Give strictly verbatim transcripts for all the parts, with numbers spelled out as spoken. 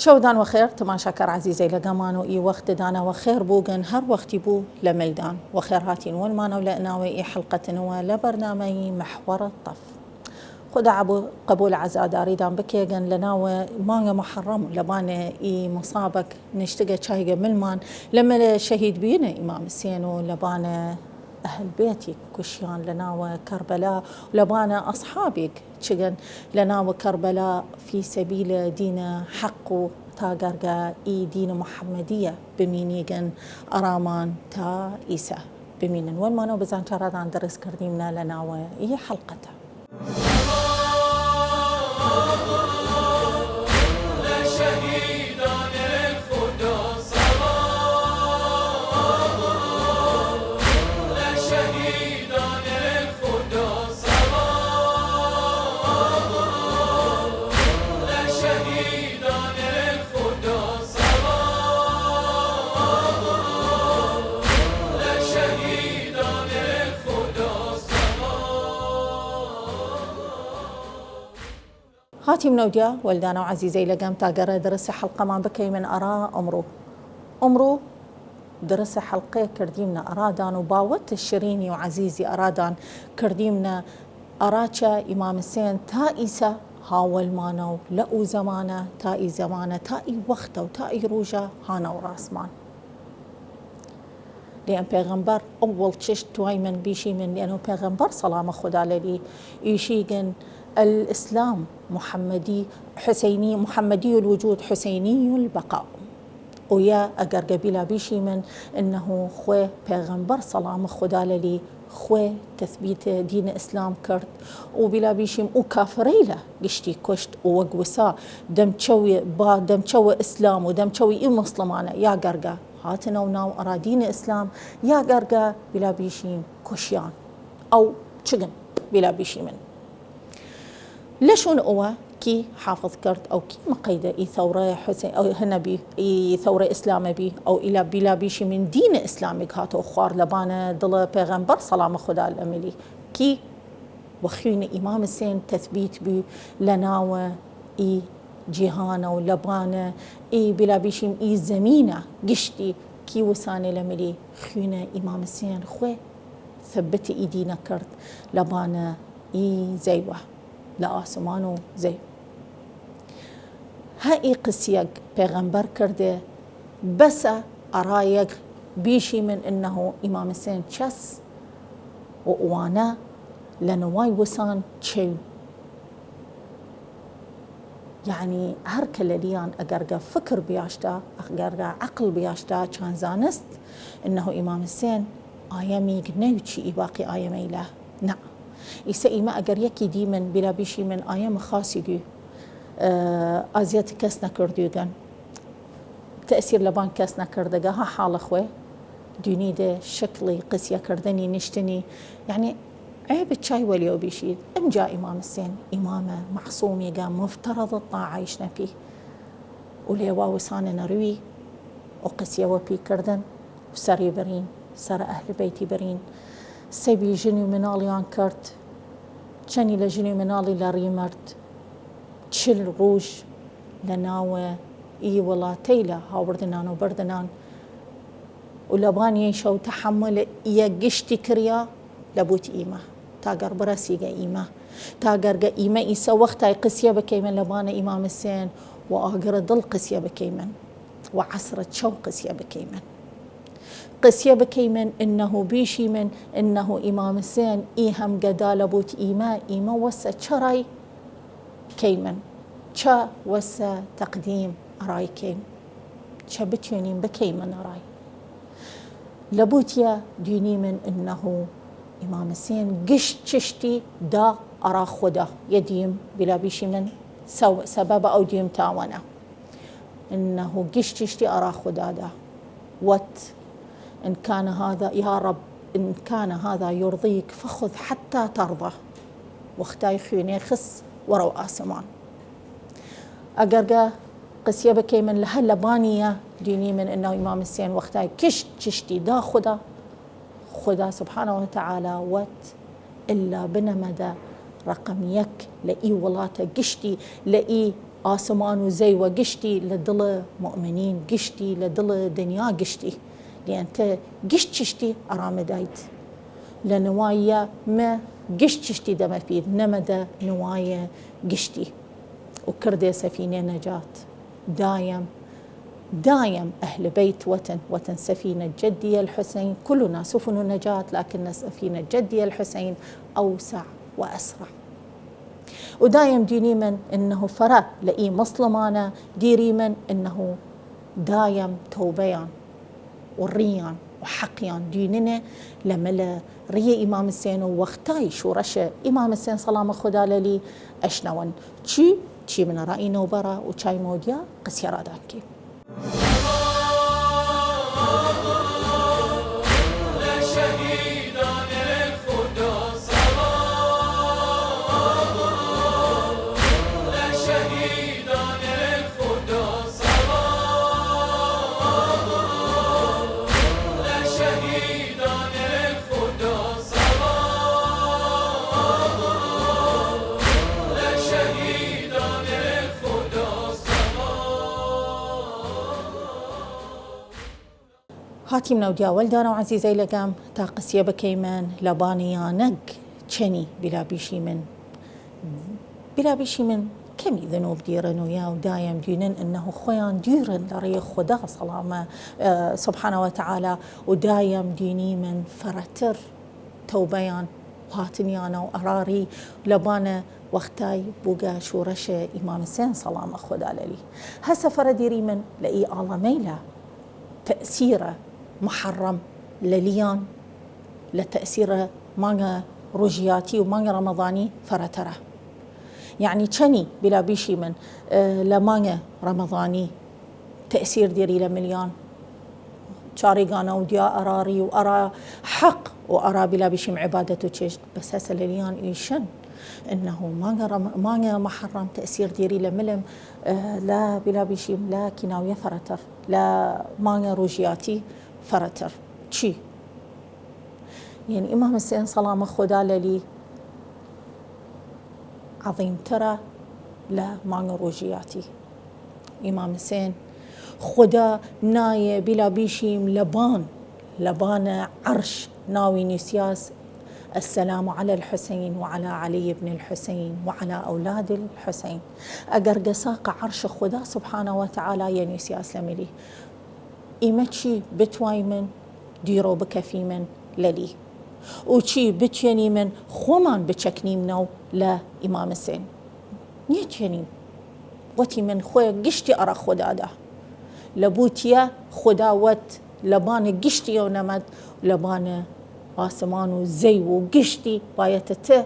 شەودان وەخێر تماشاکار عەزیزەیلەگەمان و ئی وەخت دانە وەخێر بووگن هەر وەختی بوو لە ملدان وەخێر هاتین وەلمانەو لە ئەناوەی ئی حەلقەتنوە لە بەرنامەی محور الطف. خودا عەبو-، قەبول عەزاداریدان بکێگن لە ناوە مانگە محەڕەم لە بانە ئی مصابەک نشتگە چایگە ملمان لە مەلە شەهید بوینە ئیمام حسێن و لە بانە ئەهل بێتیگ کوشیان لە ناوە کەربەلا و لە بانە ئەسحابیگ چگن لە ناوە کەربەلا فی سەبیلە دینە حەق و تا گەرگە ئی دینە محەمەدیە بمینیگن ئەڕامان تا ئیسە بمینن وەلمانەو بزان چارادان درس کردیمنە لە ناوە ئی حەلقەتە. هاتیمنەو دیا وەلدانەو عەزیزەیلەگەم تا گەرە درس حەلقەمان بکەیمن ئەڕا ئمڕوو. ئمڕوو درس حەلقەێ کردیمنە ئەڕادان و باوەت شرینی و عەزیزی ئەڕادان کردیمنە ئەڕا چە ئیمام حسێن تا ئیسە هاوەلمانەو لە ئوو زەمانە تا ئی زەمانە تا ئی وەختەو تا ئی رووژە هانەو ڕاسمان. لێن پێغەمبەر ئەوەڵ چشت توایمن بیشیمن لێنەو پێغەمبەر سەڵامە خودا لەلی ئیشیگن الاسلام محمدی حسینی محمدی الوجود حسینی البقاء. ئویە ئەگەرگە بیلا بیشیمن انه خوێ پێغەمبەر سەڵامە خودا لەلی خوێ تەثبیت دین ئسلام کرد و بیلا بیشیم ئوو کافرەیلە گشتی کوشت و وەگ وسا دەمچەوی با دەمچەوە ئسلام و دەمچەوی ئی موسڵمانە یا گەرگە هاتنەو ناو ئەڕا دین ئسلام یا گەرگە بیلا بیشیم کوشیان ئەو چگن بیلا بیشیمن. لەشون ئەوە کی حافظ کرد ئەو کی مقەیدە ئی ثەورە حسین ئەو هەنە بی ئی ثەورە ئسلامە بی ئەو ئیلا بیلا بیشیمن دین ئسلامیگ هاتەو خوار لە بانە دڵە پێغەمبەر سەڵامە خودا لەملی کی وە خوینە ئیمام حسێن تەثبیت بوی لە ناوە ئی جیهانە و لە بانە ئی بیلا بیشیم ئی زەمینە گشتی کی وسانێ لەملی خوینە ئیمام حسێن خوێ ثبت ئی دینە کرد لە بانە ئی زەیوە لە ئاسمان و زەیو. هە ئی قسیەگ پێغەمبەر کردێ بەسە ئەڕا یەگ بیشیمن انه ئیمام حسێن چەس و ئوانە لە نوای وسان چەو. یەعنی هەر کە لەلیان ئەگەرگە فکر بیاشتە ئەگەرگە عەقڵ بیاشتە چان زانست انه ئیمام حسێن ئایەمیگ نەوچی ئی باقی ئایەمەیلە نە. ئیسە ئیمە ئەگەر یەکی دیمن بیلا بیشیمن ئایەمە خاسیگی ئازیەت کەس نەکردویگەن تەئسیر لە بان کەس نەکردگە ها حاڵە خوێ دینی دێ شکڵی قسیە کردنی نیشتنی یەعنی عێبت چای وەلیەو بیشید ئمجا ئیمام حسێن ئیمامە مەعسومیگە مفتەڕەضە تاعەیش نەپی و لێوا وسانە نەروی و قسیە وەپی کردن و سەری برین سەر ئەهل بەیتی برین سەبی ژنی و مناڵیان کرد چەنی لە ژنی و مناڵی لە ڕی مرد چل ڕوژ لە ناوە ئی وڵاتەیلە هاوردنان و بردنان و لەبان یەی شەو تەحەمول یە گشتی کریا لە بوت ئیمە تا گەڕ برەسیگە ئیمە تا گەرگە ئیمە ئیسە وەختای قسیە بکەیمن لە بانە ئیمام حسێن و ئاگرە دڵ قسیە بکەیمن و عەسرە چەو قسیە بکەیمن قسیە بکەیمن انه بیشیمن انه ئیمام حسێن ئی هەمگە دا لە بوت ئیمە ئیمە وەسە چە ڕای کەیمن چە وەسە تەقدیم ئەڕای کەیم چە بتوێنیم بکەیمن ئەڕای لە بوتیە دینیمن انه ئیمام حسێن گشت چشتی دا ئەڕا خودا یە دیم بیلا بیشیمن سەبەبە ئەو دیم تاوەنە انه گشت چشتی ئەڕا خودا دا وەت ان کان هذا یا رب ان کان هذا یرضیک فخذ حتی ترضی وەختای خوینێ خس وەڕەو ئاسمان ئەگەرگە قسیە بکەیمن لە هە لە بانیە دینیمن انه ئیمام حسێن وەختای گشت چشتی دا خودا خودا سبحانه وتعالی وەت ئللا بنەمەدە ڕەقەم یەک لە ئی وڵاتە گشتی لە ئی ئاسمان و زەی و گشتی لە دڵ موئمنین گشتی، لە دڵ دنیا گشتی. لەیەن تە گشت چشتی ئەڕا مدایت. لە نواییە مە گشت چشتی دەمە پیر، نەمەدە نوایە گشتی. و کردێ سەفینێ نەجات. دایم، دایم ئەهل بەیت وەتن، وەتن سەفینە جەدیە الحسین، كلنا سفن نجاة، لكن سفينة جدي الحسين أوسع وأسرع. و دایم دینیمن انه فرە لە ئی مسلمانە دیریمن انه دایم تەوبەیان و ڕیان و حەقیان دیننێ لە مەلە ڕیە ئیمام حسێن و وەختای شوڕەشە ئیمام حسێن سەڵامە خودا لەلی ئەشنەوەن. چی؟ چی منە ڕا ئینەو بەڕا و چای مەودیا قسیە ڕادان کی. هاتیمنە و دیاوەل دانە و عەزیزەیلەگەم تا قسیە بکەیمن لە بانیانەگ چەنی بلا بیشیمن، بلا بیشیمن کەمی ذنوب دیرن و یا و دایم دینن انه خوەیان دیرن لە ڕێ خودا سەڵامە، ئە، سبحانە و تعالی، و دایم دینیمن فرەتر تەوبەیان هاتنیانە و ئەڕاڕی لە بانە وەختای بوگە شوڕەشە ئیمام حسێن سەڵامە خودا لەلی. هەسە فرە دیریمن لە ئی ئاڵەمەیلە تەئسیرە محەڕەم لەلیان لە تەئسیرە مانگە ڕوژیاتی و مانگە ڕەمەضانی فرەترە. یەعنی چەنی بلا بیشیمن، ئە، لە مانگە ڕەمەضانی تەئسیر دیری لە ملیان چاریگانە و دیا ئەڕا ڕی و ئەڕا حەق و ئەڕا بلا بیشیم عبادەت و چێشت، بەس هەسە لەلیان ئیشن انه مانگە ڕەم-، مانگە محەڕەم تەئسیر دیری لە ملم، ئە، لە بلا بیشیم لە کیناویە فرەتر، لە مانگە ڕوژیاتی فرەتر. چی؟ یەن ئیمام حسێن سەڵامە خودا لەلی عەظیمترە لە مانگە ڕوژیاتی. ئیمام حسێن خودا نایە بلا بیشیم لە بان، لە بانە عەرش ناوی نیسیاس السلام على الحسين وعلى علي بن الحسين وعلى أولاد الحسين. ئەگەر گە ساقە عەرش خودا سبحانە و تعالی یە نیسیاس لە ملی. ئیمە چی بتوایمن دیرۆ بکەفیمن لەلی؟ و چی بتوێنیمن خوەمان بچەکنیمنەو لە ئیمام حسێن؟ نیەتوێنیم. وەتیمن خوەێ گشتی ئەڕا خودا دا. لە بوتیە خودا وەت لە بانە گشتی یەو نەمەد، لە بانە ئاسمان و زەی و گشتی بایەتە تە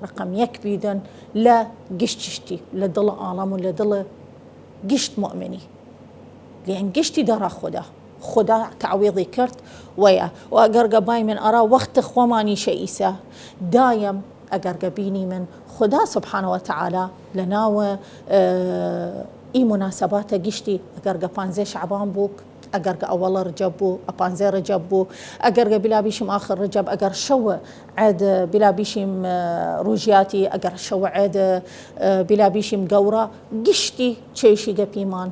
ڕەقەم یەک بیدن لە گشت چشتی، لە دڵ ئاڵەم و لە دڵ گشت موئمنی. لەن گشتی دەڕا خودا. خودا تعویضی کرد وەیە. و ئەگەر گە بایمن ئەڕا وەخت خوەمانیشە ئیسە دایم، ئەگەر گە بینیمن خودا سبحانە و تعالی لە ناوە، ئە، ئی مناسباتە گشتی، ئەگەر گە پانزێ شعبان بووک، ئەگەر گە ئەوەڵە ڕجەب بوو، ئە پانزێ ڕجەب بوو، ئەگەر گە بلا بیشیم ئاخر ڕجەب، ئەگەر شەو عێد بلا بیشیم، ئە، ڕوژیاتی، ئەگەر شەو عێد، ئە، بلا بیشیم گەورا، گشتی چێشی گە پیمان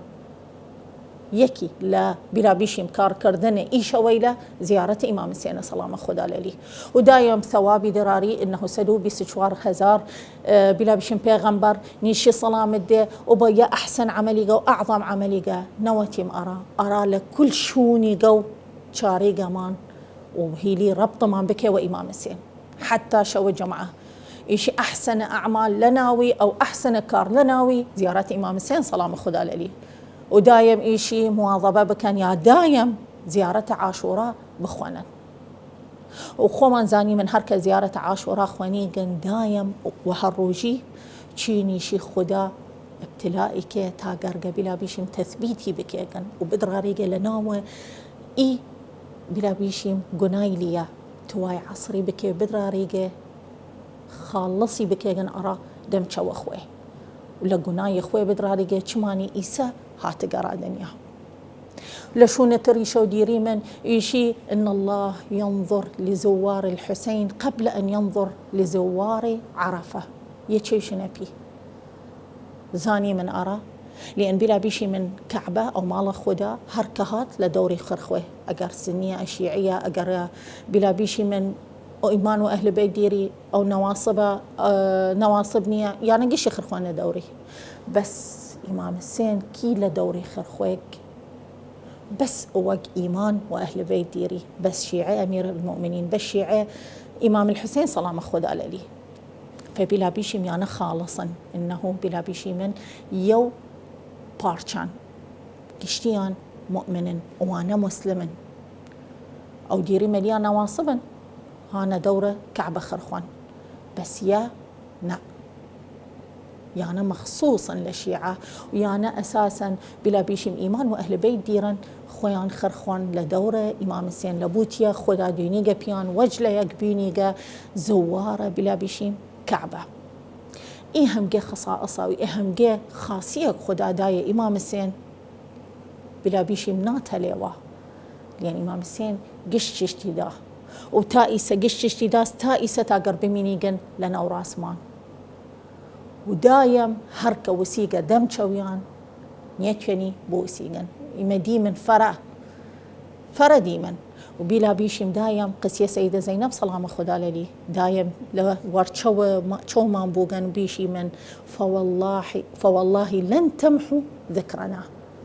یەکی لە بلا بیشیم کارکردنە ئیشەوەیلە زیارەت ئیمام حسێنە سەڵامە خودا لەلی. و دایم ثوابی دراری انه سەد و بیست و چوار هەزار، ئە، بلا بیشیم پێغەمبەر نیشی سەڵامت دێ و بە یە ئەحسن عەمەلیگە و ئەعظم عەمەلیگە نەوەتیم ئەڕا، ئەڕا لە کل شوونیگە و چاریگەمان و هیلی ڕەبتمان بکێ وە ئیمام حسێن. حتی شەوە جمعە ئیشی ئەحسن ئەعمال لە ناوی، ئەو ئەحسن کار لە ناوی زیارەت ئیمام حسێن سەڵام خودا لەلی. و دایم ئیشی مواظبە بکەن یا دایم زیارەت عاشورا بخوەنن. و خوەمان زانیمن هەر کە زیارەت عاشورا خوەنیگن دایم و هەر ڕوژی چینیشی خودا ابتلائی کێ تا گەرگە بلا بیشیم تەثبیتی بکێگن و بدڕاریگە لە ناوە ئی بلا بیشیم گونای لیە توای عەسری بکێ بدڕاریگە خاڵصی بکێگن ئەڕا دەم چەوە خوەێ و لە گونای خوەێ بدڕاریگە چمانی ئیسە هاتگە ڕا دنیا. لە شوونە تریشەو دیریمن ئیشی ان الله ينظر لزوار الحسين قبل ان ينظر لزوار عرفة. یە چێشنە پی. زانیمن ئەڕا لەن بیلا بیشیمن کەعبە ئەو ماڵە خودا هەر کە هات لە دەوری خرخوێ، ئەگەر سنیە، شیعیە، ئەگەر بیلا بیشیمن ئیمان و ئەهل بەیت دیری ئەو نەواصبە، نەواصب نیە، یانە گشی خرخوانە دەوری. بەس ئیمام حسێن کی لە دەوری خرخوێک؟ بەس ئەوەگ ئیمان و ئەهل بەیت دیری، بەس شیعە ئەمیر المؤمنین، بەس شیعە ئیمام الحسین سەڵام خودا لەلی. فە بیلا بیشیم یانە خاڵصن، انه بیلا بیشیمن یەو پارچان، گشتیان مؤمنن، وانە مسلمن. ئەو دیری مەلیا نەواصبن، هانە دەورە کەعبە خرخوان. بەس یا نە، یانە مەخصوصن لە شیعە، و یانە ئەساسەن بیلا بیشیم ئیمان و ئەهل بەیت دیرن، خوەیان خرخوان لە دەورە ئیمام حسێن لە بوتیە خودا دوینیگە پیان وەج لە یەک بینیگە زوارە بیلا بیشیم کەعبە. ئی هەمگێ خەسائساوی، ئی هەمگێ خاسیەک خودا دایە ئیمام حسێن، بیلا بیشیم ناتەلێوا. لەن ئیمام حسێن گشت چشتی دا، و تا ئیسە گشت چشتی داس، تا ئیسە تا گەر بمینیگن لە ناوڕاسمان. و دایم هەر کە وسیگە دەم چەویان، نیەتوێنی بوسیگن. ئیمە دیمن فەرە، فەرە دیمن. و بیلا بیشیم دایم قسیە سەیدە زەینەب سەڵام خودا لەلی، دایم لە وەرچەوە چەومان بوگەن بیشیمن: فوالله، فوالله لن تمحو ذكرنا.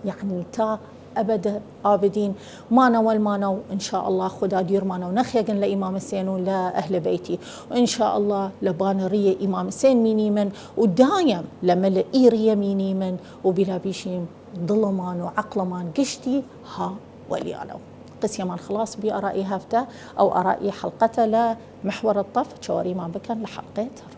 یەعنی تا ئەبەدە ئابدین مانەوەلمانە، و ان شاء الله خودا دویرمانەو نەخیەگن لە ئیمام حسێن و لە ئەهل بەیتی، و ان شاء الله لە بان ڕیە ئیمام حسێن مینیمن، و دایم لە مەلە ئی ڕیە مینیمن، و بیلا بیشیم دڵمان و عەقڵمان گشتی ها وەلیانەو. قسیەمان خلاص بی ئەرا ئی هەفتە، ئەو ئەرا ئی حەڵقەتە لە محور الطف، چاوەریمان بکەن لە حەڵقەی تر.